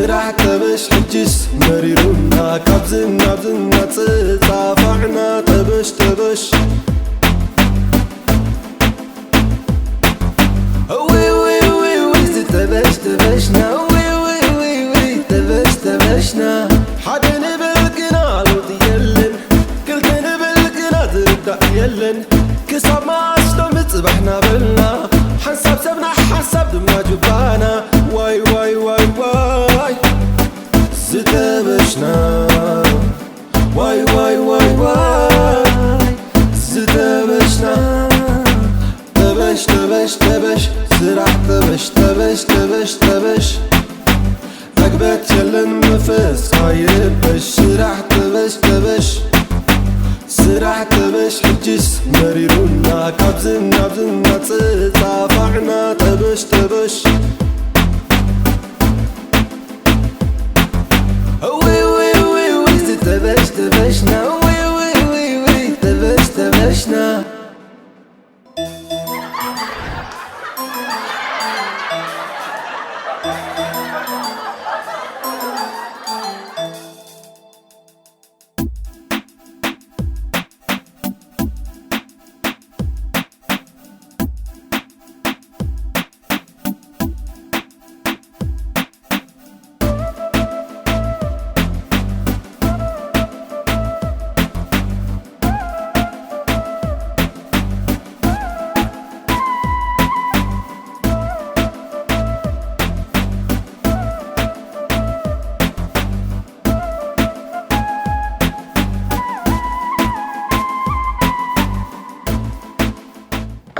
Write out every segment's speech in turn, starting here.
ራሕ ጠበሽ ሕጅስ መሪሩና ካብዝን ናብዝን እናተጻፋዕና ጠበሽ ጠበሽ እውይ እውይ እውይ እውይ ዝተበሽ ተበሽና እውይ እውይ እውይ እውይ ተበሽ ተበሽና ሓደ ንብል ግና ለውጢ የለን ክልተ ንብል ግና ዝርዳእ የለን ክሳብ መዓስ ሎሚ ጽባሕ ናበልና ሓንሳብ ሰብና ሓንሳብ ድማ ጁባና ዋይ ዋይ ዋይ ዋይ ዝተበሽና ዋይ ዋይ ዋይ ዋይ ዝተበሽና ተበሽ ተበሽ ተበሽ ስራሕ ተበሽ ተበሽ ተበሽ ተበሽ መግበት የለን መፈስ ካይበሽ ስራሕ ተበሽ ተበሽ ስራሕ ተበሽ ሕጅስ መሪሩና ካብዝን ናብዝን እናተጻፋዕና ተበሽ ተበሽ እውይ እውይ እውይ እውይ ዝተበሽ ተበሽና እውይ እውይ እውይ እውይ ተበሽ ተበሽና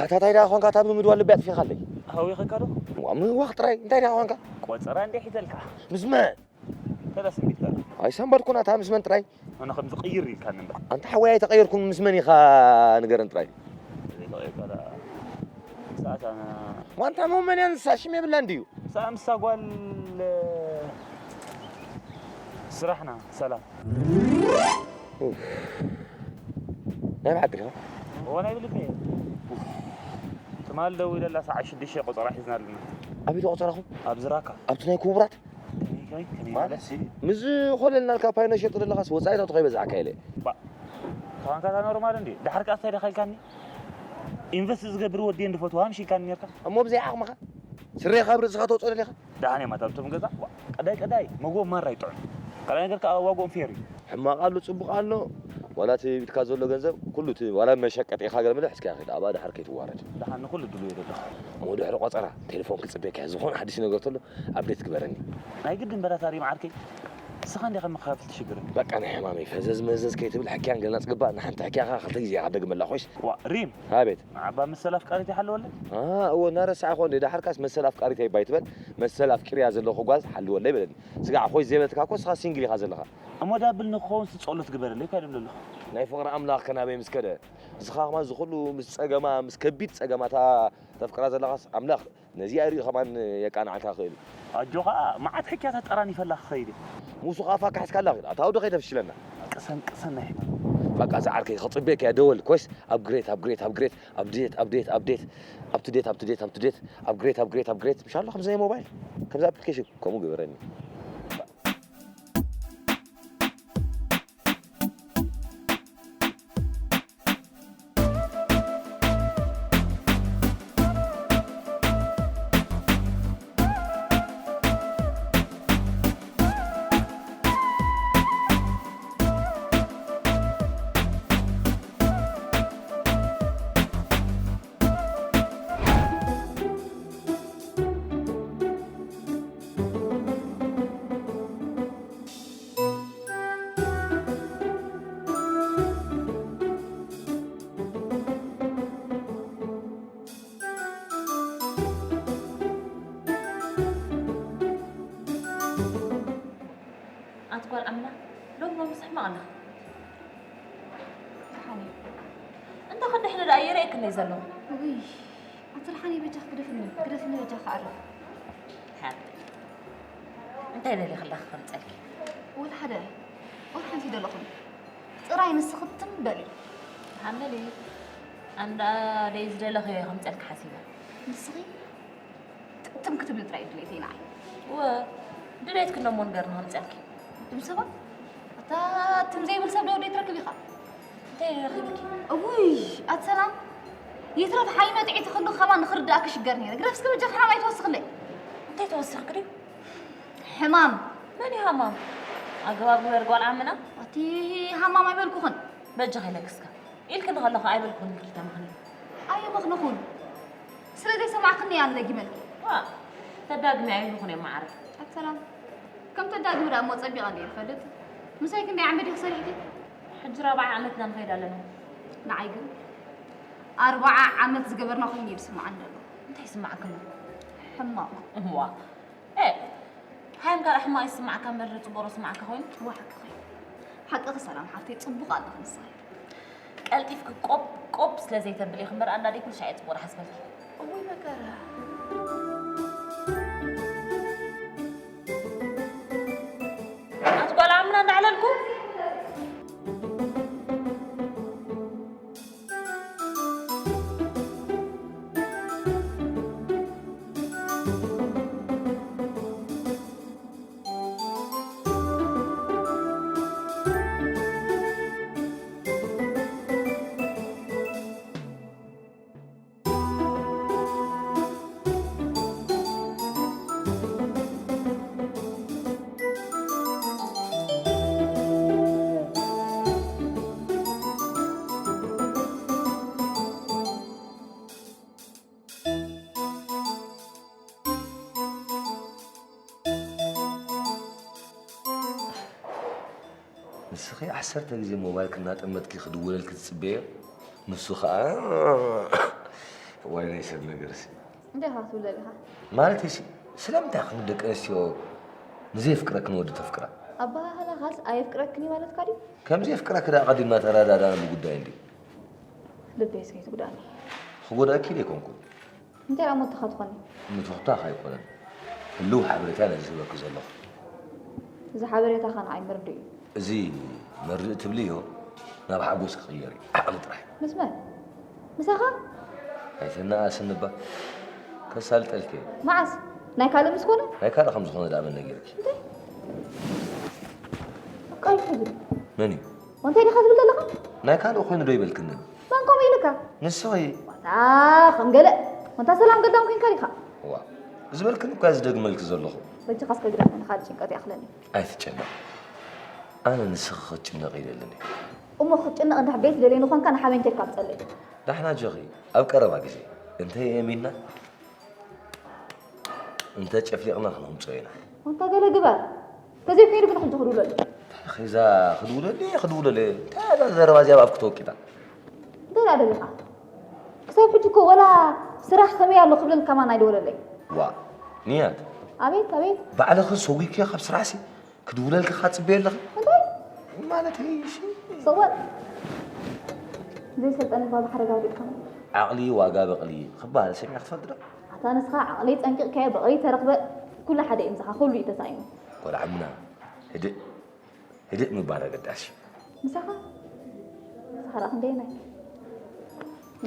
ኣታ እንታይ ደኣ ኾንካ? እታ ብምድዋል ልቢ ኣጥፊእኻለይ። ሃዊኸካ ዶ? ዋ፣ ምህዋኽ ጥራይ። እንታይ ደኣ ኾንካ? ቆጸራ እንዴ ሒዘልካ? ምስ መን? ተዳ ስምቢትካ። ኣይሰንበድኩን፣ ኣታ ምስ መን ጥራይ? ኣነ ከምዚ ቅይር ኢልካኒ እምበር። ኣንታ ሓወይ ኣይተቐየርኩን፣ ምስ መን ኢኻ ንገረን ጥራይ። ዘይተቐየርካ ደኣ ሰዓት ኣነ ዋንታ መመንያ ንሳ ሽም የብላን ድዩ? ንሳ ምስታ ጓል ስራሕና ሰላም። ኡፍ። ናይ ብሓቂ ዲኻ? እዎ ናይ ብልቢ እየ። ትማል ደዊለላ ሰዓት ሽዱሽተ ቆጸራ ሒዝና ኣለና። ኣበይ ቆጸራኹም? ኣብ ዝራካ። ኣብቲ ናይ ክቡራት? ከመይ ከመይ ከመይ ማለት ማለት? ምስ ዝኾለልናልካ ፓይኖ ሸጥ ዘለኻስ ወጻኢታቱ ከይበዝሓካ ኢለ። ባ፣ ተዃንካ እታ ኖርማል እንዲ። ድሓር ከኣ እንታይ ደኻ ኢልካኒ? ኢንቨስት ዝገብር ወዲ እየ እንድፈትዋ ምሽ ኢልካኒ ነርካ። እሞ ብዘይ ዓቕምኻ? ስረኻ ኣብ ርእስኻ ተውጽኦ ደሊኻ? ደሓን እየ ማታ ኣብቶም ገዛ። ዋ፣ ቀዳይ ቀዳይ መግቦም ማራ ይጥዑም። ካልኣይ ነገር ከኣ ዋግኦም ፌር እዩ። ሕማቕ ኣሎ፣ ጽቡቕ ኣሎ። ዋላ እቲ ኢድካ ዘሎ ገንዘብ ኩሉ እቲ ዋላ መሸቀጢኻ ገለ መለ ሒዝካዮ ኺድ። ኣብኣ ድሓር ከይትዋረድ። ደሓን ንኹሉ ድሉው እየ ዘለኹ። እሞ ድሕሪ ቆጸራ ቴሌፎን ክጽበየካ እየ። ዝኾነ ሓድሽ ነገር ተሎ ኣፕዴት ግበረኒ። ናይ ግድን በራታሪ መዓርከይ። ንስኻ እንዲኻ መኻፍል ትሽግረኒ። በቃ ናይ ሕማመይ ፈዘዝ መዘዝ ከይትብል ሕክያን ገና ጽግባ ንሓንቲ ሕክያኻ ክልተ ግዜ ኢኻ ትደግመላ ኮይስ። ዋ፣ ሪም። ኣቤት። ንዓባ መሰል ኣፍቃሪት ይሓልወለይ። ኣ፣ እወ፣ እናረሳዕኹ እንዴ፣ ደሓርካስ መሰል ኣፍቃሪተይ እባ ኣይትበል፣ መሰል ኣፍቂረያ ዘለኹ ጓል ሓልወለይ በለኒ። ስጋዕ ኮይስ ዘይበልትካ እኮ ንስኻ ሲንግል ኢኻ ዘለኻ። እሞ ዳብል ንክኸውን ሲ ጸሎት ግበረለይ፣ እንታይ ድብል ኣለኹ? ናይ ፍቕሪ ኣምላኽ ከናበይ ምስ ከደ፣ ንስኻ ከማን እዚ ኩሉ ምስ ጸገማ፣ ምስ ከቢድ ጸገማታ ተፍቅራ ዘለኻስ ኣምላኽ ነዚኣ ሪኡ ከማን የቃንዓካ ክእል እዩ። ኣጆኻ፣ መዓት ሕክያታት ጠራኒፈላ ክኸይድ እየ። ሙሱ ከኣ ፋካ ሒዝካላ ኺድ። ኣታ ኣውደ ከይተፍሽለና። ቅሰን፣ ቅሰን ናይ ሕማም። በቃ፣ እዛ ዓርከይ ክጽበየካ እያ፣ ደወል። ኮይስ፣ ኣፕግሬድ፣ ኣፕግሬድ፣ ኣፕግሬድ፣ ኣፕዴት፣ ኣፕዴት፣ ኣፕዴት፣ ኣፕ ቱ ዴት፣ ኣፕ ቱ ዴት፣ ኣፕግሬድ፣ ኣፕግሬድ፣ ኣፕግሬድ። ምሽ ኣሎ ከምዚ ናይ ሞባይል፣ ከምዚ ኣፕሊኬሽን፣ ከምኡ ግበረኒ። ኣቲ ጓል ዓምና፣ ሎም ሎም ስሕማቕ ኣለኻ። ደሓን እየ። እንተ ክድሕኒ ደኣ ይርእየክን እየ ዘለኹ። ውይ፣ ኣቲ ደሓን እየ፣ በጃኺ ግደፍኒ፣ ግደፍኒ በጃኺ ክኣርፍ። ደሓን። እንታይ ደሊኽላ ክኸምፀልኪ? ወላ ሓደ፣ ወላ ሓንቲ ይደለኹም። ጥራይ ንስኺ ትም በሊ። ደሓን በሊ። ኣነ ደኣ ደይ ዝደለኽዮ እየ ከምፀልኪ ሓሲበ። ንስኺ ትም ክትብሊ ጥራይ ድሌተይ ንዓይ። እወ፣ እንተ ድሌትኪ እሞ ንገርኒ ከምፅኣልኪ። ትም ሰባት? ኣታ ትም ዘይብል ሰብ ዶ ወደይ ትረክብ ኢኻ? እንታይ ረኺብኪ? እውይ፣ ኣቲ ሰላም። ይትረፍ ሓይመ ጥዒቲ ከሎ ከማን ንኽርድኣኪ ሽገር ነይረ። ግደፍ እስከ በጃ ሕማም ኣይትወስኽለይ። እንታይ ተወሰኽኪ ድዩ? ሕማም። መን እዩ ሃማም? ኣገባብ ግበር ጓል ዓምና። ኣቲ ሃማም ኣይበልኩኽን። በጃ ከይለክስካ። ኢልክኒ ከለኹ ኣይበልኩን ኢልኪ ተመኽኒ። ኣይመኽንኹን። ስለ ዘይሰማዕክኒ እየ ኣነ ደጊመልኪ። ዋ፣ ተዳግሚ ኣይብልኹን እዮም መዓረይ። ኣቲ ሰላም። ከም ተዳግሚ ደኣ እሞ ጸቢቐ እንድየ ዝፈልጥ። ምሳይ ክንደይ ዓመት ዲኺ ሰሪሕኪ? ሕጂ ራብዓይ ዓመትና ንኸይድ ኣለና። ንዓይ ግን ኣርብዓ ዓመት ዝገበርና ኮይኑ እዩ ዝስምዓኒ ዘሎ። እንታይ ይስምዓኪ ኣሎ? ሕማቕ። እዋ። ኤ፣ ሃይም ካልእ ሕማቕ ይስምዓካ እምበር ጽቡቕ ዶ ስምዓካ ኮይኑ? እዋ፣ ሓቅኺ። ሓቅኺ ሰላም ሓፍተይ፣ ጽቡቕ ኣለኺ ንስኺ። ቀልጢፍኪ ቆብ ቆብ ስለ ዘይተብሊ ኢኺ እምበር ኣናዲክልሽ ኣየ ጽቡቕ ሓስበልኪ። እውይ መከራ። ኣቲ ጓል ዓምና እንዳዕለልኩ። ንስኺ ዓሰርተ ግዜ ሞባይልኪ እናጠመትኪ ክድውለልኪ ትጽበዮ፣ ንሱ ኸኣ ዋይ ናይ ሰብ ነገርሲ። እንታይ ኢኻ ክትብል ደሊኻ? ማለተይሲ ስለምንታይ ከም ደቂ ኣንስትዮ ንዘየፍቅረክን ወዲ ተፍቅራ? ኣበሃህላኻስ ኣየፍቅረክን እዩ ማለትካ ድዩ? ከም ዘየፍቅረኪ ደኣ ኣቐዲምና ተረዳዳእናሉ ጉዳይ እንድዩ። ልበይስ ከይትጉድኣኒ። ክጎድኣኪ ኢለ ኣይኮንኩን። እንታይ ደኣ ሞትኻ ትኾኒ? ምትኹታኽ ኣይኮነን። ህልው ሓበሬታ ነዚ ዝህበኪ ዘለኹ። እዚ ሓበሬታኻ ንዓይ መርድእ እዩ። እዚ መርድእ ትብልዮ ናብ ሓጎስ ክቕየር እዩ። ዓቕሊ ጥራሕ። ምስ መን? ምሳኻ? ኣይተነኣስኒ እባ። ከሳልጠልኪ እየ። መዓስ? ናይ ካልእ ምስ ኮነ? ናይ ካልእ ከም ዝኾነ ደኣ መን ነጊርኪ? እንታይ? ኣቃልሑ ዝብል። መን እዩ? ወንታይ ዲኻ ትብል ዘለኻ? ናይ ካልእ ኮይኑ ዶ ይበልክንን? መን ከምኡ ኢልካ? ንስኺ። ዋታ ከም ገለ። ወንታ ሰላም ገዳም ኮንካ ዲኻ? ዋ፣ ዝበልክኒ እኳ ዝደግመልኪ ዘለኹ። በጃኻ እስከ ግደፈኒ፣ ካልእ ጭንቀት ይኣኽለኒ። ኣይትጨነቕ። ኣነ ንስኺ ክትጭነቕ ይደልን እየ። እሞ ክትጭነቕ እንድሕር ደይትደልየኒ ኾንካ ንሓበን ኬድካ ምጸለይ። ዳሕና ኣጆኺ፣ ኣብ ቀረባ ግዜ እንተ የእሚንና እንተ ጨፍሊቕና ክነምጽኦ ኢና። ኣንታ ገለ ግበር። ተዘይኮይኑ ግን ሕጂ ክድውለሉ። እንታይ ኺዛ ክድውለሉ እየ፣ ክድውለሉ እየ። እንታይ እዛ ዘረባ እዚኣ ኣብ ኣፍ ክተወቂጣ? እንታይ ደኣ ደሊኻ? ክሳብ ሕጂ እኮ ወላ ስራሕ ከመይ ኣሎ ክብለኒ ከማን ኣይደወለለይ። ዋ፣ ንያት። ኣቤት፣ ኣቤት። ባዕልኺ ሰጒግክዮ ካብ ስራሕሲ ክድውለልኪ ኸኣ ትጽበዮ ኣለኺ? እንታይ? ማለተይ፣ እሺ። ሰወር። ዘይሰልጠነ እኳ ብሓደጋ ወዲቕካ። ዓቕሊ ዋጋ በቕሊ ክበሃል ሰሚዕኪ ትፈልጢ ዶ? ኣታ ንስኻ ዓቕሊ ጸንቂቕካዮ በቕሊ ተረኽበ፣ ኩሉ ሓደ እዩ ምሳኻ፣ ኩሉ እዩ ተሳኢኑ። ጓል ዓምና፣ ህድእ፣ ህድእ ምባል ኣገዳሲ እዩ። ምሳኻ? ምሳኻ ደኣ ክንደየናይ?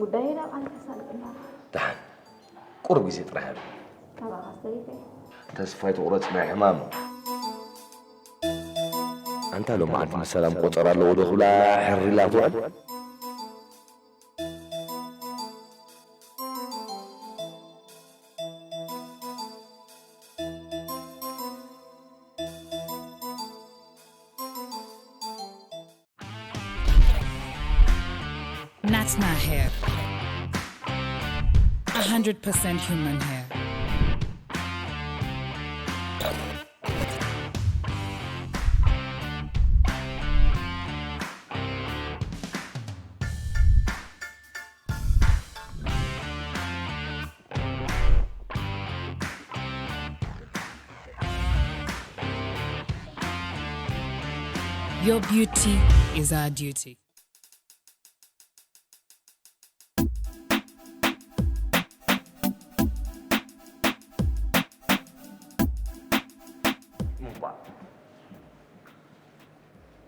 ጉዳየይ ናብ ዓሊ ከሳልጥ እምበር። ደሓን፣ ቁሩብ ግዜ ጥራሕ እያ። ናባኻ ዝተሪፈ እየ። ተስፋ ኣይትቑረጽ ናይ ሕማም። ኣንታ ሎማዓንቲ ምስ ሰላም ቆጸራ ኣለዎ ዶ ክብላ ሕር ኢላ ትውዕል? Natna hair. A hundred percent human hair. Your beauty is our duty. እምቧ።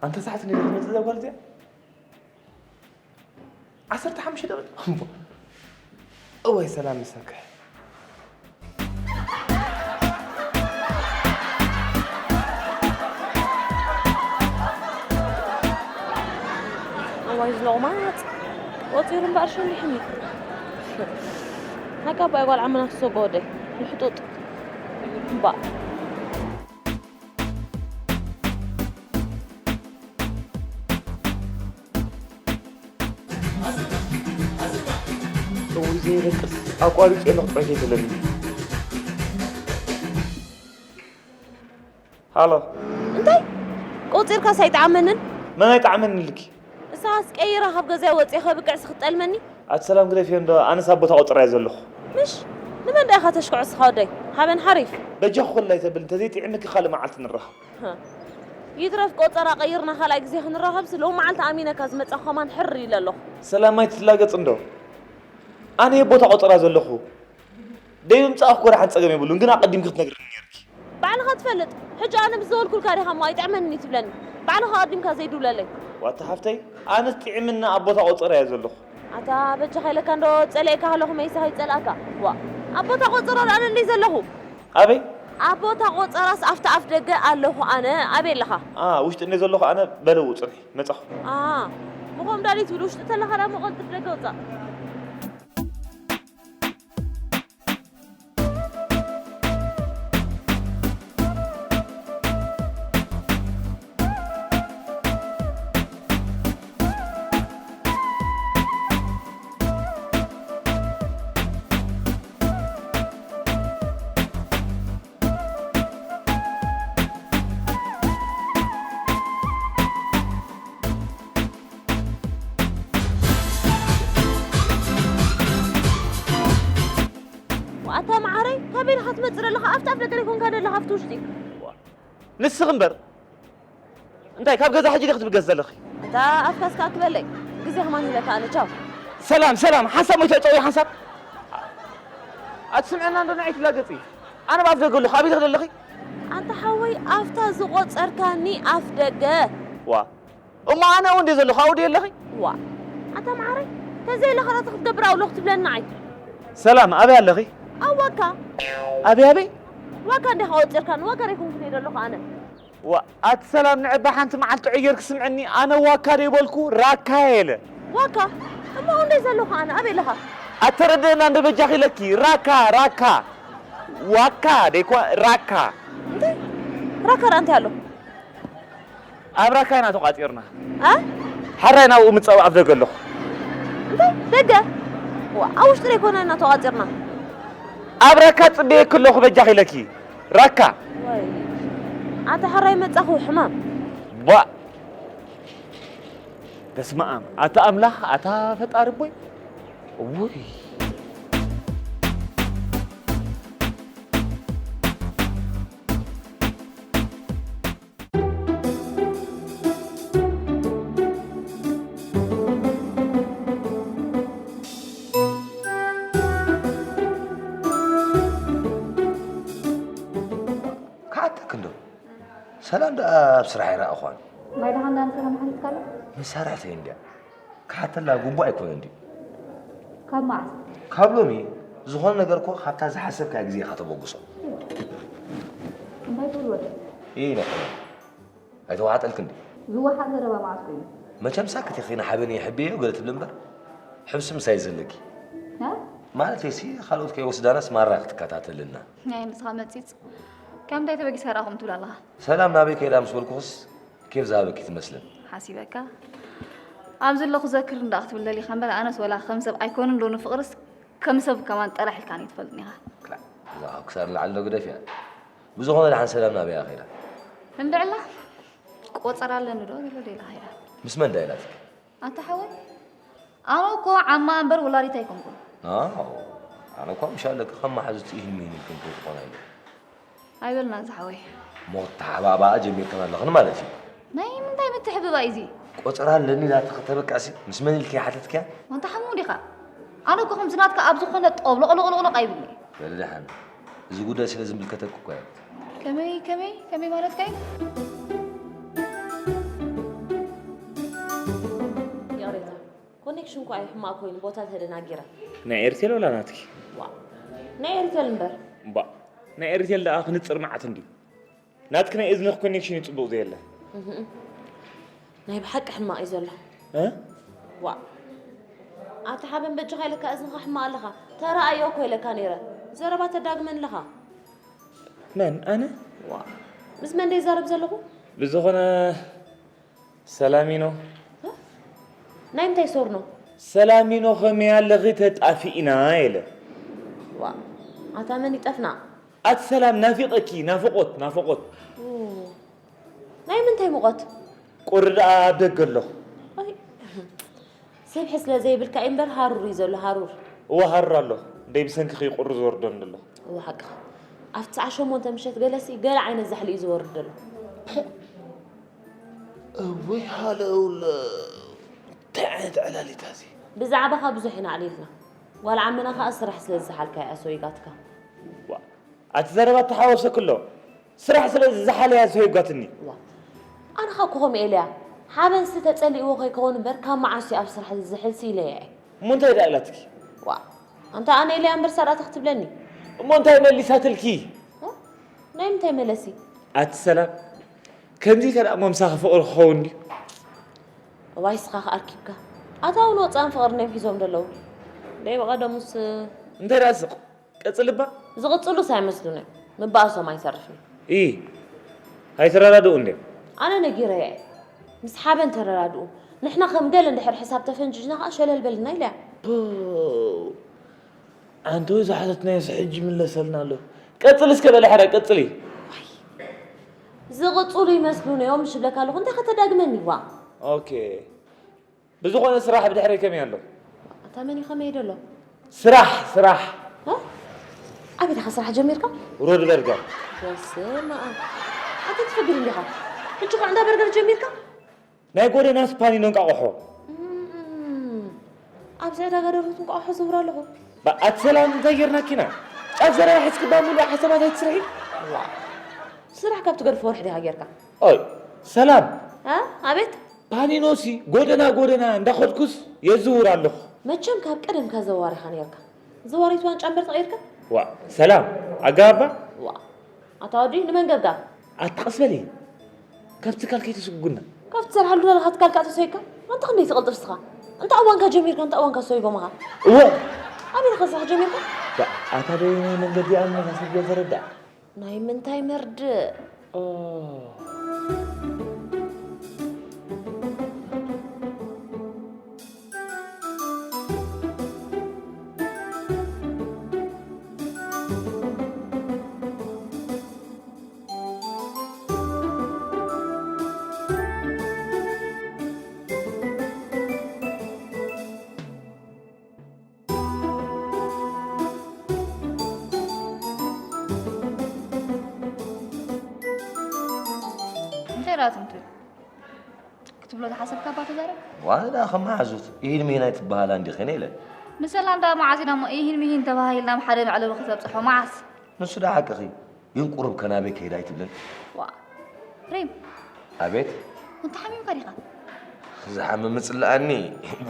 ኣንተ ሰዓት እንዴት ትመጽእ እዛ ጓል እዚኣ? ዓሰርተ ሓሙሽተ ደቂቕ። እምቧ። እወይ ሰላም ምሳካ። ቆጺሩ እምበኣር ሸኒሑኒ። ናይ ካባይ ጓል ዓመና ክሰጎ ወደይ። ንሕጡጥ። እምባእ። እውይ፣ ዘይደቅስ ኣቋሪጸ መቕጻዕቲ የለኒ። ሃሎ። እንታይ? ቆጺርካስ ኣይጠዓመንን? መን ኣይጠዓመንን ኢልኪ? ንስኻስ ቀይራ ካብ ገዛይ ወጺኤ ከብቅዕሲ ክትጠልመኒ? ኣቲ ሰላም ግደፍዮ እንዶ፣ ኣነስ ኣብ ቦታ ቆጽራ እየ ዘለኹ። ምሽ? ንመን ደኣ ኢኻ ተሽክዖ እስኻ ወደይ? ሃበን ሓሪፍ። በጃኺ ኮላይ ተብል፣ እንተዘይጥዒምኪ ካልእ መዓልቲ ንራኸብ። ይትረፍ ቆጸራ ቀይርና ካልኣይ ግዜ ክንራኸብሲ፣ ሎም መዓልቲ ኣሚነካ ዝመጻኹ ከማን ሕር ኢለ ኣለኹ። ሰላም ኣይትላገጽ እንዶ። ኣነ እየ ኣብ ቦታ ቆጸራ ዘለኹ። ደይ ምምጻእኪ እኮ ደሓን ጸገም የብሉን፣ ግን ኣቐዲምኪ ክትነግርኒ ነይርኪ። ባዕልኻ ትፈልጥ። ሕጂ ኣነ ምስ ዝበልኩልካ ዲኻ እሞ ኣይጥዕመንን እዩ ትብለኒ? ባዕልኻ ኣቐዲምካ ዘይድውለለይ። ዋታ ሓፍተይ፣ ኣነስ ጥዒምና ኣብ ቦታ ቆጸራ እየ ዘለኹ። ኣታ በጃኻ ኢለካ እንዶ ጸሊኤካ ኣለኹ መይሳ ከይጸልኣካ። ዋ፣ ኣብ ቦታ ቆጸራ ደኣ ኣነ እንድየ ዘለኹ። ኣበይ? ኣብ ቦታ ቆጸራስ ኣብቲ ኣፍ ደገ ኣለኹ ኣነ። ኣበይ ኣለኻ? ኣ፣ ውሽጢ እንድየ ዘለኹ ኣነ። በለ ውጹ፣ ጽንሒ፣ መጻኹ። ኣ፣ ምኾም ዳሊት ውሉ ውሽጢ ተለኻ ደኣ መቐልጥፍ ደገ ውጻእ። ኣታ መዓረይ፣ ካበይ ኢኻ ትመጽእ ዘለኻ? ኣብቲ ኣፍ ደገ ደይኮንካ ዘለኻ፣ ኣብቲ ውሽጢ። ንስኺ እምበር፣ እንታይ ካብ ገዛ ሕጂ ዲኺ ትብገስ ዘለኺ? ኣታ ኣፍካ እስከ ኣክበለይ፣ ግዜ ከማን ሂበካ ኣነ፣ ቻው። ሰላም፣ ሰላም፣ ሓንሳብ ሞይተ እጨው ሓንሳብ። ኣትስምዐና እንዶ ንዓይ ትላገጺ። ኣነ ብኣፍ ደገ ኣለኹ፣ ኣበይ ኢኺ ዘለኺ? ኣንታ ሓወይ፣ ኣብታ ዝቖጸርካኒ ኣፍ ደገ። ዋ፣ እሞ ኣነ እውን እንደ ዘለኹ ኣብኡ ድየ ኣለኺ? ዋ፣ ኣታ መዓረይ፣ ተዘይለኻ ራእቲ ክትገብር ኣለኹ ትብለኒ ንዓይ? ሰላም፣ ኣበይ ኣለኺ? ኣብ ዋካ። ኣበይ፣ ኣበይ? ዋካ እንዲኻ ወፂርካኒ፣ ዋካ ደይኮንኩ እየ ዘለኹ ኣነ። ዋ፣ ኣቲ ሰላም፣ ንዕባ ሓንቲ መዓልቲ ዕየር ክስምዐኒ፣ ኣነ ዋካ ደይበልኩ፣ ራካ እየ ኢለ። ዋካ? እሞ እንደ ዘለኹ ኣነ፣ ኣበይ ኣለኻ? ኣተረድእና እንደ በጃኺ ኢለኪ፣ ራካ፣ ራካ። ዋካ ደይኮ፣ ራካ። እንታይ? ራካ ደኣ እንታይ ኣሎ? ኣብ ራካ ኢና ተቋጺርና። እ? ሓራይ ናብኡ ምጻእ ኣብ ደገ ኣለኹ። እንታይ? ደገ? ዋ፣ ኣብ ውሽጢ ደይኮና ኢና ተቋጺርና። ኣብ ራካ ጽበየኪ ኣለኹ በጃኺ ኢለኪ። ራካ። ወይ። ኣታ ሓራይ መጻኹ ሕማም። ባ-፣ በስመ ኣብ። ኣታ ኣምላኽ፣ ኣታ ፈጣሪ ቦይ። ውይ። ክሓተክ እንዶ፣ ሰላም ደኣ ኣብ ስራሕ ኣይረኣኹዋን። ማይ ደሓን ደኣ ንሰላም ሓቲትካላ? መሳርሕተይ እንድያ። ክሓተላ ግቡእ ኣይኮነን ድዩ? ካብ መዓስ? ካብ ሎሚ። ዝኾነ ነገር እኮ ካብታ ዝሓሰብካያ ግዜ ኢኻ ተበግሶ። እንታይ ትብል ወደይ? ኢይ፣ ነሕነ። ኣይተዋሓጠልክን ድዩ? ዝወሓጥ ዘረባ መዓስ ኮይኑ? መቸም ሳክት ኢኺ፣ ንሓበን ይሕብየዮ ገለ ትብሊ እምበር፣ ሕብሲ ምሳይ ዘለኪ። እ? ማለተይሲ፣ ካልኦት ከይወስዳናስ ማራ ክትከታተልና። ናይ ንስኻ መጺጽ። ከም እንታይ ተበጊስካ ደኣ ከምኡ ትብል ኣለኻ? ሰላም ናበይ ከይዳ ምስ በልኩኽስ፣ ኬፍ ዝሃበኪ ትመስልን። ሓሲበካ። ኣብዚ ኣለኹ ዘክር እንዳ ክትብል ደሊኻ እምበር፣ ኣነስ ወላ ከም ሰብ ኣይኮንን ዶ ንፍቕርስ ከም ሰብ ከማን ጠላሕ ኢልካኒ ትፈልጥኒ ኢኻ። ክላ-፣ እዛ ካብ ክሳድ ንላዕሊ ዶ ግደፍያ? ብዝኾነ ደሓን ሰላም ናበይ ከይዳ? እንድዕላ ቆጸራ ኣለኒ ዶ ትብል ዶ ኢላ ከይዳ? ምስ መን ዳ ኢላትኪ? ኣታ ሓወይ፣ ኣነ እኮ ዓማ እምበር ወላዲት ኣይኮንኩን። ኣዎ፣ ኣነ እኳ ምሽ ኣለኪ ከም መሓዙት ኢሂን ሚሂን ኢልክን ከይትኾና ኢለ። ኣይበልናን ዝሓወይ። ሞት ተሓባባኣ ጀሚርክን ኣለኽን ማለት እዩ። ናይ ምንታይ ምትሕብባእ እዩ እዚ? ቆጸራ ኣለኒ ኢላትኺ ተበቃሲ፣ ምስ መን ኢልኪ ሓተትክያ? ኣንታ ሓሙ ዲኻ? ኣነ እኮ ከምዚ ናትካ ኣብ ዝኾነ ጦብሎቕሎቕሎቕ ኣይብልን'የ። በሊ ደሓን፣ እዚ ጉዳይ ስለ ዝምልከተኪ እኮ እያ። ከመይ፣ ከመይ፣ ከመይ ማለትካ እዩ? ይቕሬታ፣ ኮኔክሽን እኳ እዩ ሕማቕ ኮይኑ ቦታ ተደናጊረ። ናይ ኤርቴል ወላ ናትኪ? ዋ፣ ናይ ኤርቴል እምበር። እምባእ፣ ናይ ኤርቴል ደኣ ክንጽር መዓት እንድዩ። ናትኪ ናይ እዝንኺ ኮኔክሽን እዩ ጽቡቕ ዘየለ። እህም። ናይ ብሓቂ ሕማቕ እዩ ዘሎ። እ? ዋ። ኣታ ሓበን በጃኻ ኢለካ እዝንኻ ሕማቕ ኣለኻ። ተረኣዮ እኮ ኢለካ ነይረ። ዘረባ ተዳግመኒ ኣለኻ። መን ኣነ? ዋ፣ ምስ መን ደይ ዛረብ ዘለኹ? ብዝኾነ ሰላሚኖ። ናይ ምንታይ ሶርኖ? ሰላሚኖ ከመይ ኣለኺ ተጣፊእና ኢለ። ዋ፣ ኣታ መን ይጠፍና? ኣቲ ሰላም ናፊቐኪ ናፍቖት ናፍቖት። ናይ ምንታይ ሙቐት? ቁሪ ደኣ ኣብ ደገ ኣለኹ። ኣይ፣ ስብሒ ስለ ዘይብልካ እምበር ሃሩር እዩ ዘሎ ሃሩር። እወ ሃሩር ኣሎ። ደይ ብሰንክኺ ቁሪ ዝወርደኒ ዘሎ። እወ ሓቅኻ። ኣብቲ ትስዓት ሸሞንተ ምሸት ገለሲ ገለ ዓይነት ዛሕሊ እዩ ዝወርድ ዘሎ። እውይ ሃለውለ እንታይ ዓይነት ዕላሊታ እዚ? ብዛዕባኻ ብዙሕ ኢና ኣዕሊልና። ዋላ ዓመና ኸኣ ስራሕ ስለ ዝሰሓልካ እያ ሰዊጋትካ። ኣቲ ዘረባ ተሓወሰክሎ ስራሕ ስለ ዝዘሓለያ ዝህጓትኒ። ኣነ ኸ ኮኸም ኤልያ ሓበንሲ ተጸሊእዎ ከይከውን እምበር ካብ መዓስ ኣብ ስራሕ ዝዝሕልሲ ኢለያ እየ። እሞ እንታይ ደኣ ኢላትኪ? ዋ ኣንታ ኣነ ኤልያ እምበር ሳዳታ ክትብለኒ። እሞ እንታይ መሊሳትልኪ? ናይ ምንታይ መለሲ? ኣቲ ሰላም ከምዚ ከ ደኣ ሞምሳኺ ፍቕሪ ክኸውን ድዩ? እዋይ ስኻ ከ ኣርኪብካ ኣታውን ወጻእን ፍቕሪ እንድዮም ሒዞም ደለዉ። ደይ ብቐደሙስ እንታይ ደኣ ስቕ ቀጽልባ። ዝቕጽሉስ ኣይመስሉን እዮም። ምባእሶም ኣይተርፍን። እይ ኣይተረዳድኡ እንድዮም። ኣነ ነጊረያ እየ። ምስ ሓበን ተረዳድኡ። ንሕና ከም ገለ እንድሕር ሕሳብ ተፈንጅጅና ከኣ ሸለል በልና ኢለያ። ኣንተ ወይ ዝሓተትናዮስ ሕጂ ይምለሰልና ኣሎ። ቀጽሊ እስከ በለ ሕረ ቀጽሊ። ዝቕጽሉ ይመስሉን እዮም ሽብለካ ኣለኹ። እንታይ ከተዳግመኒ ዋ። ኦኬ ብዝኾነ ስራሕ ብድሕረይ ከመይ ኣሎ? ኣታ መን እዩ ከመይ ደሎ? ስራሕ ስራሕ። ኣበይ ዲኻ ስራሕ ጀሚርካ? ሮድ በርገር። በስመ ኣብ። ኣታ ትፈግር እንዲኻ? ሕጂ ኸ እንዳ በርገር ጀሚርካ? ናይ ጎደና ስፓኒኖ እንቃቑሖ። ኣብዚ ዕዳጋ ደርሁት እንቋቑሖ ዝውር ኣለኹ። ኣቲ ሰላም እንታይ ጌርናኪና? ጫፍ ዘረባ ሒዝኪ እባ ሙሉእ ሓሳባት ኣይትስርሒ። ስራሕ ካብ ትገድፎ ወርሒ ዲኻ ጌርካ? ኦይ ሰላም። እ ኣቤት። ፓኒኖሲ ጎደና ጎደና እንዳኸድኩስ የዝውር ኣለኹ። መቸም ካብ ቀደምካ ዘዋሪኻ ኔርካ። ዘዋሪት ዋንጫ እምበር ተቐይርካ? ዋእ ሰላም ኣጋባባ። ዋእ ኣታ ወዲ ንመን ገብጋብ? ኣቲ ቀስ በሊ ካብ ትካል ከይትስጉጉና። ካብ ትሰርሓሉ ዘለኻ ትካል ከኣ ተሰይካ ኣንታ ክንደይ ትቕልጥፍ ንስኻ። እንታይ እዋንካ ጀሚርካ እንታይ እዋንካ ሰይቦምኻ? እወ ኣበይ ኢኻ ስራሕ ጀሚርካ? ዋእ ኣታ በየናይ መንገዲ ኣምኒኻ ሰብ ዘይተረድኣ? ናይ ምንታይ መርድእ? እንታይ ደኣ ትም ትብል? ክትብሎ ዝሓሰብካ እባ ተዛረብ። ዋላ ደኣ ከም መሓዙት ኢሂን ምሂን ኣይትበሃላን ዲኽን ኢለን። ንሰላም ደኣ መዓስ ኢና እሞ ኢሂን ምሂን ተባሃሂልና ኣብ ሓደ መዕለቢ ክተብጽሖ መዓስ? ንሱ ደኣ ሓቅኺ ግን ቁሩብ ከ ናበይ ከይዳ ኣይትብልን። ዋእ ሪም። ኣቤት። እንተ ሓሚምካ ዲኻ? ዝሓምም ምጽልኣኒ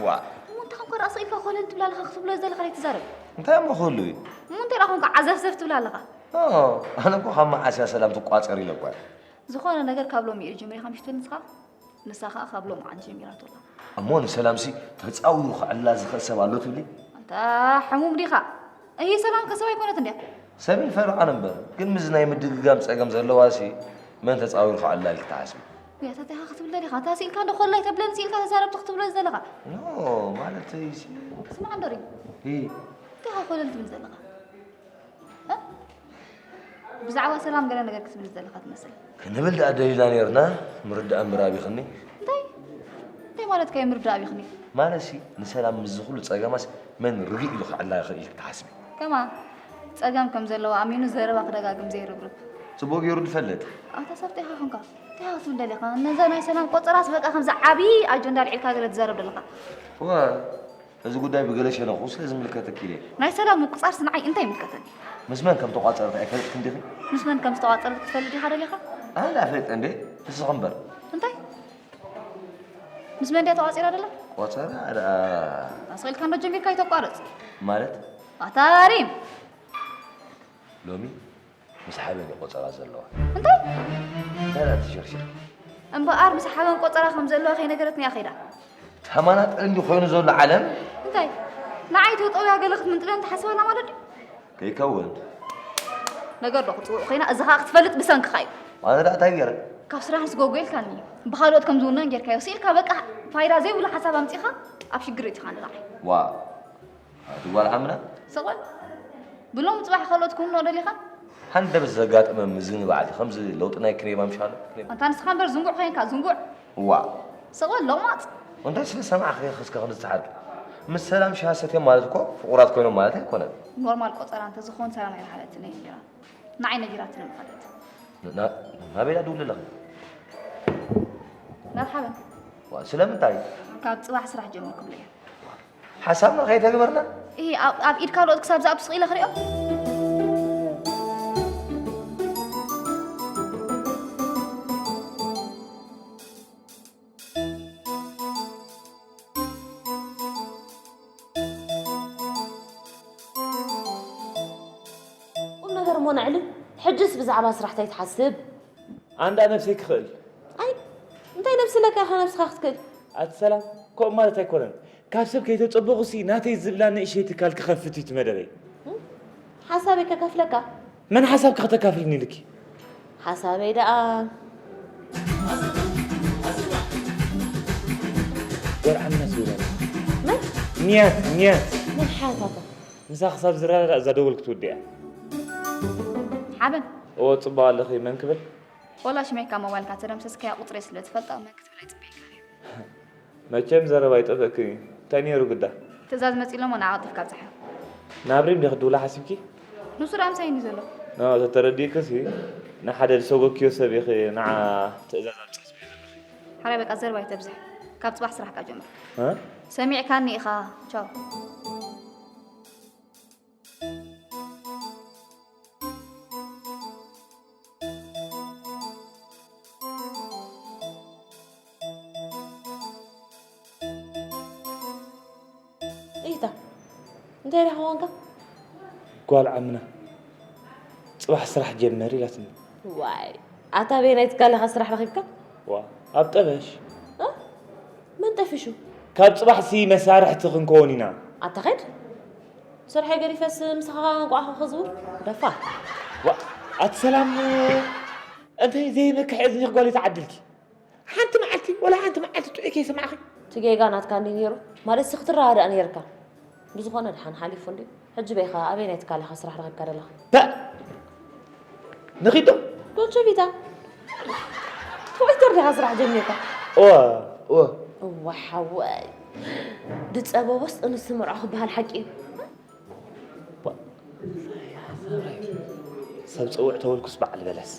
ዋእ። እሞ እንታይ ኮንካ ደኣ ስቕ ኢልካ ኮለል ትብል ኣለኻ ክትብሎ ዝደለኻ ደይትዛረብ? እንታይ እሞ ክህሉ እዩ? እሞ እንታይ ደኣ ኮንካ ዓዘፍዘፍ ትብል ኣለኻ? ኦ ኣነ እኮ ካብ መዓስ እያ ሰላም ትቋጸር ኢለ እኮ እየ። ዝኾነ ነገር ካብ ሎሚ እዩ ጀሚርካ ምሽ ትብል ንስኻ? ንሳ ኸኣ ካብ ሎምዓንቲ ጀሚራቶ ኣላ። እሞ ንሰላምሲ ተጻዊሩ ከዕልላ ዝኽእል ሰብ ኣሎ ትብሊ? ኣንታ ሕሙም ዲኻ? እሂ ሰላም ከ ሰብ ኣይኮነትን ድያ? ሰብ ይፈርቓን እምበር ግን ምስዚ ናይ ምድግጋም ጸገም ዘለዋሲ መን ተጻዊሩ ከዕልላ ኢልኪ ትሓስቢ? ውይ ኣታ እንታይ ኢኻ ክትብል ደሊኻ? ኣንታ ስኢልካ እንዶ ኮለል ኣይተብለኒ ስኢልካ ተዛረብቲ ክትብሎ ዘለኻ። ኖ ማለተይሲ። ስማዕ እንዶ ሪም። እሂ። እንታይ ኢኻ ኮለል ትብል ዘለኻ? ብዛዕባ ሰላም ገለ ነገር ክትብል ዝደለኻ ትመስል። ክንብል ደኣ ደሊና ኔርና፣ ምርዳእ እምበር ኣቢኽኒ። እንታይ? እንታይ ማለትካ እዩ ምርዳእ ኣቢኽኒ? ማለትሲ ንሰላም ምስዚ ኩሉ ጸገማስ መን ርግእ ኢሉ ከዕላ ይኽእል ኢልኪ ትሓስቢ? ከማን ጸገም ከም ዘለዋ ኣሚኑ ዘረባ ክደጋግም ዘይርብርብ። ጽቡቕ ገይሩ ድፈልጥ። ኣታ ሰብ ታይ ኢኻ ኾንካ? ታይ ኢኻ ክትብል ደሊኻ? ነዛ ናይ ሰላም ቆጸራስ በቃ ከምዚ ዓቢ ኣጀንዳ ኣልዒልካ ገለ ትዛረብ ደለኻ። እወ እዚ ጉዳይ ብገለ ሸነኹ ስለ ዝምልከተኪ ኢለ። ናይ ሰላም ምቁጻርስ ንዓይ እንታይ ይምልከተኒ? ምስ መን ከም ተቋጸረት ኣይፈልጥክን ዲኺ? ምስ መን ከም ዝተቋጸረት ክትፈልጥ ዲኻ ደሊኻ? ኣነ ኣይፈልጥን እንዴ? ንስኺ እምበር። እንታይ? ምስ መን ድያ ተቋጺራ ደላ? ቆጸራ ደኣ። ኣስቒልካ እንዶ ጀሚርካ ኣይተቋርጽ። ማለት? ኣታሪም! ሎሚ ምስ ሓበን እዩ ቆጸራ ዘለዋ። እንታይ? እንታይ ደኣ ትሽርሽር? እምበኣር ምስ ሓበን ቆጸራ ከም ዘለዋ ከይነገረትኒ እያ ከይዳ። ተመናጠል እንዲ ኮይኑ ዘሎ ዓለም። እንታይ? ንዓይ ተጠውያ ገለ ክትምንጥለን ትሓስብ ኣላ ማለት ድዩ? ከይከውን። ነገር ዶ ክትጽውዕ ኮይና፣ እዚ ኸኣ ክትፈልጥ ብሰንክኻ እዩ። ኣነ ደኣ እንታይ ገይረ? ካብ ስራሕ ንስጎጎ ኢልካኒ። ብኻልኦት ከም ዝውነን ጌርካዮ። ስኢልካ በቃ ፋይዳ ዘይብሉ ሓሳብ ኣምጺኻ ኣብ ሽግር እቲኻ ንዓይ። ዋ፣ ኣቲ ጓል ዓምና? ስቕ በል። ብሎም ጽባሕ ካልኦት ክውንኖ ደሊኻ? ሓንደ ምስ ዘጋጠመ ምዝንባዕ ከምዚ ለውጢ ናይ ክሬማ ምሻሎ? ክሬማ። ኣንታ ንስኻ እምበር ዝንጉዕ ኮይንካ፣ ዝንጉዕ። ዋ። ስቕ በል ሎቕማጽ። እንታይ ስለ ሰማዕኺ ኢኺ እስከ ክንዲ ዝሓድር? ምስ ሰላም ሻሂ ሰትዮም ማለት እኮ ፍቑራት ኮይኖም ማለት ኣይኮነን። ኖርማል ቆጸራ እንተዝኾን ሰላም ኣይረኸበትን እያ ነይራ። ንዓይ ነጊራትኒ ምኸደት። ና-፣ ናበይ ደኣ ትድውሊ ኣለኺ? ናብ ሓበን። ዋ፣ ስለምንታይ? ካብ ጽባሕ ስራሕ ጀምር ክብለያ። ሓሳብና ከይተግበርና? እሂ፣ ኣብ፣ ኣብ ኢድ ካልኦት ክሳብ ዝኣቱ ስቕ ኢለ ክሪኦ? ቁም ነገር እሞ ነዕልል። ሕጅስ ብዛዕባ ስራሕ እንታይ ትሓስብ? ኣንዳ ነብሰይ ክኽእል። ኣይ፣ እንታይ ነብሲ ኣለካ ኢኻ ነብስኻ ክትክእል? ኣቲ ሰላም፣ ከምኡ ማለት ኣይኮነን። ካብ ሰብ ከይተጸበኹሲ ናተይ ዝብላ ንእሽተይ ትካል ክኸፍት እዩ እቲ መደበይ። እም? ሓሳበይ ከካፍለካ? መን ሓሳብኪ ከተካፍልኒ ኢልኪ? ሓሳበይ ደኣ። ጓል ዓምና ትብላ። መን? ኒያት፣ ኒያት። መን ሓያታታ? ምሳ ክሳብ ዝረዳዳእ እዛ ደወል ክትውድእ እያ። ሓበን። እወ፣ ጽቡቕ ኣለኺ። መን ክብል? ወላ ሽመይ ካብ ሞባይልካ ተደምሰስካያ ቁጽረይ ስለ ትፈልጣ መን ክትብል ኣይጽበየካን እየ። መቸም ዘረባ ኣይጠፍእክን እዩ። እንታይ ነይሩ ግዳ? ትእዛዝ መጺኡ ኣሎ እሞ ንዓ ቀልጢፍካ ኣብጽሓዮ። ናብ ሪም ዲኺ ክትድውላ ሓሲብኪ? ንሱ ደኣ ምሳይ እንድዩ ዘሎ። ኖ፣ ተተረዲእክሲ ንሓደ ዝሰጎግክዮ ሰብ ኢኺ ንዓ ትእዛዝ ኣብጽሕ ትብልዮ ዘለኺ። ሓራይ በቃ ዘረባ ኣይተብዝሕ። ካብ ጽባሕ ስራሕካ ጀምር። እ? ሰሚዕካኒ ኢኻ። ቻው። ኢታ፣ እንታይ ደኣ ኮንካ? ጓል ዓምና፣ ጽባሕ ስራሕ ጀመሪ ኢላትኒ። ዋይ፣ ኣታ ኣበየናይ ትካል ኢኻ ስራሕ ረኺብካ? ዋ፣ ኣብ ጠበሽ። እ? መን ጠፊሹ? ካብ ጽባሕሲ መሳርሕቲ ክንከውን ኢና። ኣታ ኸድ፣ ስርሐይ ገዲፈስ ምሳኻ እንቋዕ ክዝውር? ደፋር። ዋ፣ ኣቲ ሰላም፣ እንታይ ዘይመክሕ እዝኒ ጓል እዩ ተዓዲልኪ? ሓንቲ መዓልቲ፣ ወላ ሓንቲ መዓልቲ ጥዑይ ከይሰማዕኺ? እቲ ጌጋ ናትካ እንድዩ ነይሩ። ማለትሲ ክትረዳዳእ ነይርካ። ብዝኾነ ደሓን ሓሊፉ እንድዩ። ሕጂ በይኻ ኣበየናይ ትካል ኢኻ ስራሕ ረኺብካ ዘለኻ? ታ-፣ ንኺዶ? ዶልቸ ቪታ። ትዊተር ዲኻ ስራሕ ጀሚርካ? እወ፣ እወ። እወ ሓወይ። ድጸበቦስ ጥንሲ መርዖ ክበሃል ሓቂ እዩ። ሰብ ጸውዕ ተበልኩስ በዓል በለስ።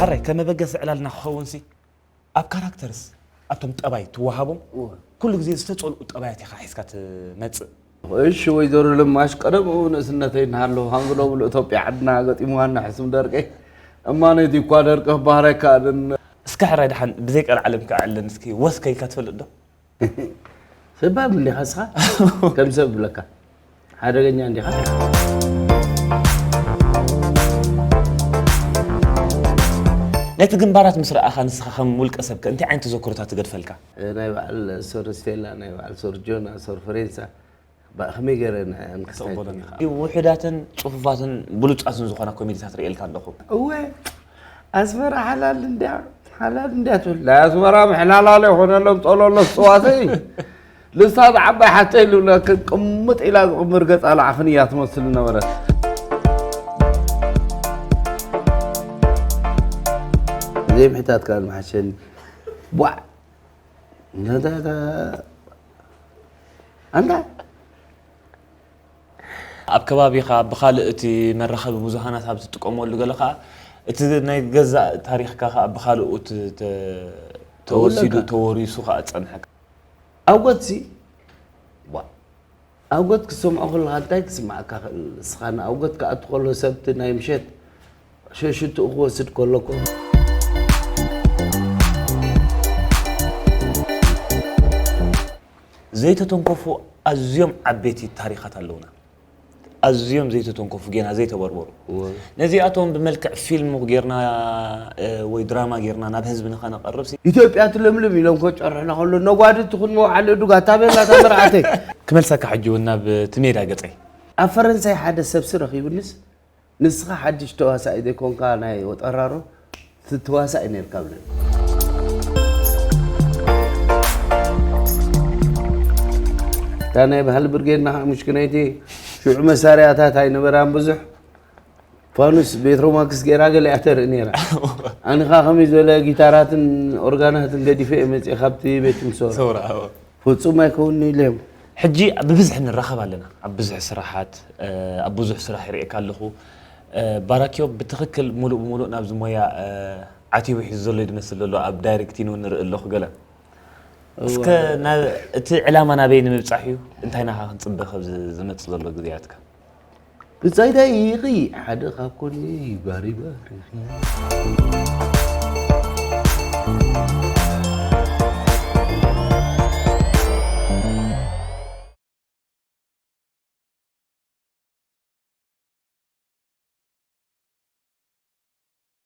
ሕራይ ከመበገሲ ዕላልና ክኸውን ሲ ኣብ ካራክተርስ ኣብቶም ጠባይ ትወሃቦም ኩሉ ግዜ ዝተጸልኡ ጠባያት ኢኻ ሒዝካ ትመጽእ። እሺ ወይዘሮ ለማሽ ቀደም ንእስነተይ እናሃለኹ ከም ዝለብሉ ኢትዮጵያ ዓድና ገጢምዋና ሕሱም ደርቂ እማ ነቲ እኳ ደርቂ ክባህረካ ድን እስከ ሕራይ ደሓን ብዘይ ቀልዓለም ክኣለን እስኪ ወስ ከይልካ ትፈልጥ ዶ? ሰባብ እንዲኻ እስኻ ከም ሰብ ብለካ ሓደገኛ እንዲኻ። ነቲ ግንባራት ምስ ረኣኻ ንስኻ ከም ውልቀ ሰብ ከ እንታይ ዓይነት ተዘክሮታት ትገድፈልካ? ናይ በዓል ሶር ስቴላ ናይ በዓል ሶር ጆና ሶር ፈሬንሳ ከመይ ገይረ ንክስታይ ውሑዳትን ፅፉፋትን ብሉፃትን ዝኾና ኮሜዲታት ርእየልካ ኣለኹ። እወ ኣስመራ ሓላል እንድያ ሓላል እንድያ ትብል ናይ ኣስመራ ምሕላላለ ይኾነሎም ጸሎሎ ዝተዋሰ እዩ። ልሳ ዝዓባይ ሓተይ ልብለክን ቅምጥ ኢላ ዝቕምር ገጻ ላዕፍን እያ ትመስል ነበረት። ዘይምሕታት ከኣ ንመሓሸኒ ቧዕ እንዳ ኣንታ ኣብ ከባቢኻ ብኻልእ እቲ መራኸቢ ብዙሃናት ኣብ ትጥቀመሉ ገለ ከዓ እቲ ናይ ገዛእ ታሪኽካ ከዓ ብኻልኦት ተወሲዱ ተወሪሱ ከዓ ዝፀንሐካ ኣጎትሲ ኣጎት ክሰምዖ ከለካ እንታይ ክስማዓካ ክእል ንስኻ ንኣጎት ክኣቱ ከሎ ሰብቲ ናይ ምሸት ሸሽትኡ ክወስድ ከሎ እኮ ዘይተተንከፉ ኣዝዮም ዓበይቲ ታሪኻት ኣለውና። ኣዝዮም ዘይተተንከፉ ጌና ዘይተበርበሩ ነዚኣቶም ብመልክዕ ፊልም ጌርና ወይ ድራማ ጌርና ናብ ህዝቢ ንኸነቐርብ ሲ ኢትዮጵያ ትለምልም ኢሎም ከጨርሑና ከሎ ነጓዲ ትኹን መውዓሊ እዱጋ ታቤላ ታመርዓተይ ክመልሰካ ሕጂ እውን ናብ ትሜዳ ገፀይ ኣብ ፈረንሳይ ሓደ ሰብሲ ረኺቡንስ ንስኻ ሓድሽ ተዋሳኢ ዘይኮንካ ናይ ወጠራሮ ትተዋሳኢ ነርካ ብለኒ። እታ ናይ ባህሊ ብርጌድና ከዓ ሙሽክነይቲ ሽዑ መሳርያታት ኣይነበራን ብዙሕ ፋኑስ ቤትሮማክስ ገይራ ገሊኣ ተርኢ ነይራ። ኣነ ከዓ ከመይ ዝበለ ጊታራትን ኦርጋናትን ገዲፈ እየ መፅእ ካብቲ ቤት ምሶ ፍጹም ኣይከውንን ኢለ እዮም። ሕጂ ብብዝሒ ንራኸብ ኣለና ኣብ ብዙሕ ስራሓት ኣብ ብዙሕ ስራሕ ይርእየካ ኣለኹ። ባራክዮ ብትኽክል ሙሉእ ብሙሉእ ናብዚ ሞያ ዓትዩ ውሒዙ ዘሎ እዩ ዝመስል ዘሎ ኣብ ዳይሬክቲን እውን ንርኢ ኣለኹ ገለ እስከ እቲ ዕላማ ናበይ ንምብፃሕ እዩ እንታይ ናኻ ክንፅበ ከብ ዝመፅእ ዘሎ ግዜያትካ ብጻይዳ ይኺ ሓደ ካብ ኮኒ ባሪባሪ